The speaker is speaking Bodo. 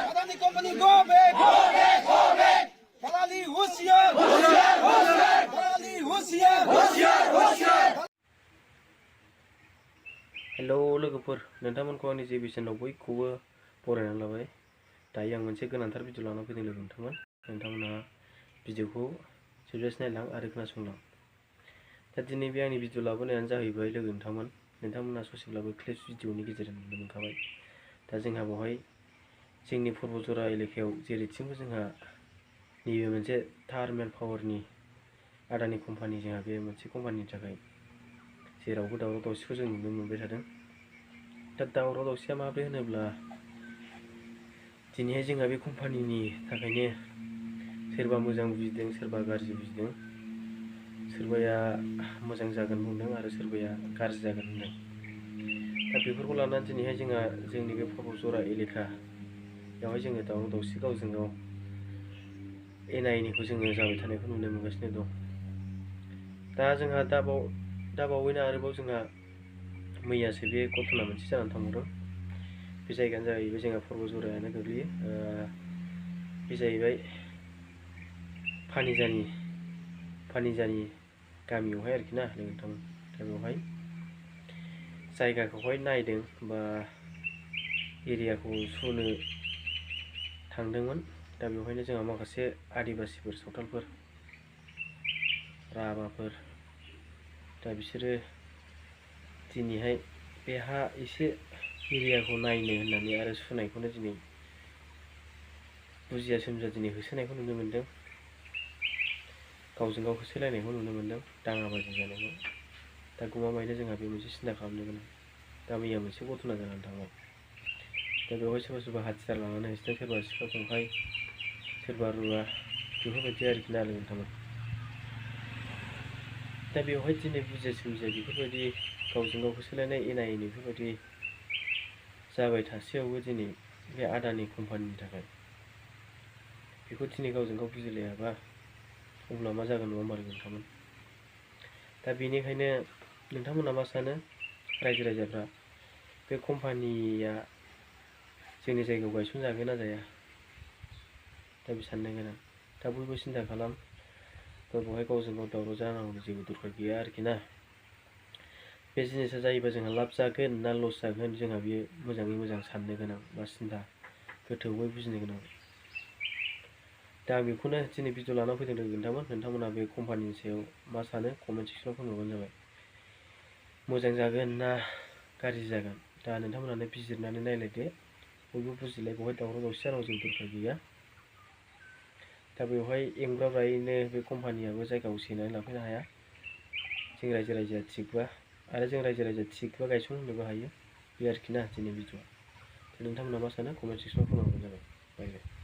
Adani company go back, go back, go back. Adani होशियार, होशियार, होशियार. Adani होशियार, होशियार, होशियार. हेलौ लोगोफोर, नोंथांमोनखौ आंनि जे बिसोनाव बयखौबो बरायनानै लाबाय। दायो आं मोनसे गोनांथार भिडिअ लाना फैदों लोगो नोंथांमोना भिडिअखौ जोबजासे नायलां आरो खोनासंलां। दा दिनै बे आंनि भिडिअ लाबोनायानो जाहैबाय लोगो नोंथांमोना ससेब्लाबो क्लिप्स भिडिअनि गेजेरजों नुनो मोनखाबाय। दा जोंहा बेवहाय जोंनि पर्बतजरा एलेकायाव जेरैथिंबो जोंहा नैबे मोनसे थार्मेल पावारनि आदानि कम्पानि, जोंहा बे मोनसे कम्पानिनि थाखाय जेरावबो दावराव दावसिखौ जों नुनो मोनबाय थादों। दा दावराव दावसिया माब्रै होनोब्ला दिनैहाय जोंहा बे कम्पानिनि थाखायनो सोरबा मोजां बुजिदों, सोरबा गाज्रि बुजिदों, सोरबाया मोजां जागोन बुंदों आरो सोरबाया गाज्रि जागोन होनदों। दा बेफोरखौ लानानै दिनैहाय जोंहा जोंनि बे पर्बतजरा एलेका बेवहाय जोङो दावराव दावसि गावजों गाव एना एनिखौ जोङो जाबाय थानायखौ नुनो मोनगासिनो दं। दा जोंहा दा बावैनो आरोबाव जोंहा मैयासो बे घटना मोनसे जानानै थांबावदों। बे जायगायानो जाहैबाय जोंहा पर्बतजरायानो गोग्लैयो। बे जाहैबाय फानिजानि गामियावहाय आरोखि ना नोंथां। दा बेवहाय जायगाखौहाय नायदों बा एरियाखौ सुनो थांदोंमोन। दा बेवहायनो जोंहा माखासे आदिबासिफोर, सावथालफोर, राभाफोर, दा बिसोरो दिनैहाय बे हा एसे एरियाखौ नायनो होननानै आरो सुनायखौनो दिनै बुजिया सोमजिया दिनै होसोनायखौ नुनो मोन्दों। गावजों गाव होसोलायनायखौ नुनो मोन्दों, दाङाबाजि जानायखौ। दा गमामायैनो जोंहा बे मोनसे सिन्था खालामनो गोनां। दा मैया मोनसे घटना जानानै थांबाय। दा बेवहाय सोरबा हाथियार लानानै होसोदों, सोरबा सिखा खंखाइ, सोरबा रुवा, बेफोरबायदि आरोखि ना नोंथांमोन। दा बेवहाय दिनै बुजिया सोमजिया बेफोरबायदि गावजों गाव होसोलायनाय एना एनि बेफोरबायदि जाबाय थासेयावबो दिनै बे आदानि कम्पानिनि थाखाय बेखौ दिनै गावजों गाव बुजिलायाबा अब्ला मा जागोन, नङा होमबा नोंथांमोन? दा बेनिखायनो नोंथांमोना मा सानो, रायजो राजाफ्रा बे कम्पानिया जोंनि जायगायाव गायसनजागोन ना जाया? दा बे साननो गोनां। दा बयबो सिन्था खालाम, दा बेवहाय गावजों गाव दावराव जानांगौनि जेबो दरखार गैया आरोखि ना। बे जिनिसा जायोबा जोंहा लाब जागोन ना लस जागोन, जोंहा बेयो मोजाङै मोजां साननो गोनां बा सिन्था गोथौयै बुजिनो गोनां। दा आं बेखौनो दिनै भिडिअ लाना फैदों नोंथांमोना बे कम्पानिनि सायाव मा सानो कमेन्ट सेक्सनाव फोरमायबानो जाबाय। मोजां जागोन ना गाज्रि जागोन, दा नोंथांमोनानो बिजिरनानै नायलायदो, बयबो बुजिलाय। बेवहाय दावराव दावसि जानांगौ जेबो दरखार गैया। दा बेवहाय एंब्राब्रायैनो बे कम्पानियाबो जायगाखौ सेनानै लांफैनो हाया। जों रायजो राजाया थिगबा, आरो जों रायजो राजाया थिगबा गायसनहोनोबो हायो। बे आरोखि ना दिनै भिडिअ। नोंथांमोना मा सानो कमेन्ट सेक्सनाव फोरमायबानो जाबाय। बाय बाय।